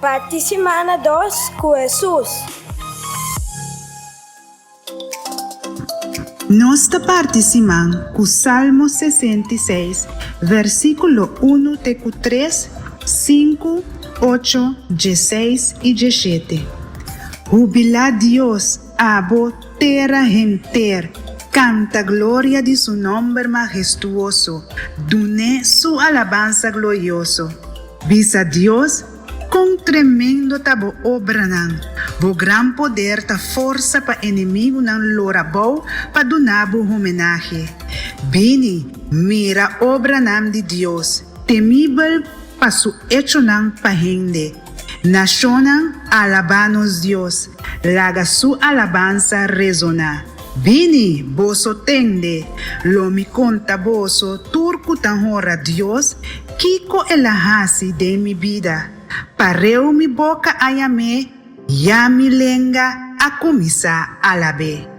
Parti simana dos ku Hesus. Nos ta parti siman ku Salmo 66, versíkulo unu te ku tres, sinku, ocho, dieseis i dieshete. Hubilá Dios, abo, tera henter, kanta gloria di su nòmber mahestuoso, dun'é su alabansa glorioso. Bisa Dios, Kon tremendo ta bo obranan! Bo gran poder ta forsa pa enemigunan lora bou pa duna bo homenahe. Bini, mira obranan di Dios, temibel pa su echonan pa hende. Nashonnan, alabá nos Dios, laga su alabansa resoná. Bini, boso tende, lo mi konta boso tur ku ta honra Dios kiko el a hasi den mi bida. Pareu mi boka a yam'é, ya mi lenga a kuminsá alab'é.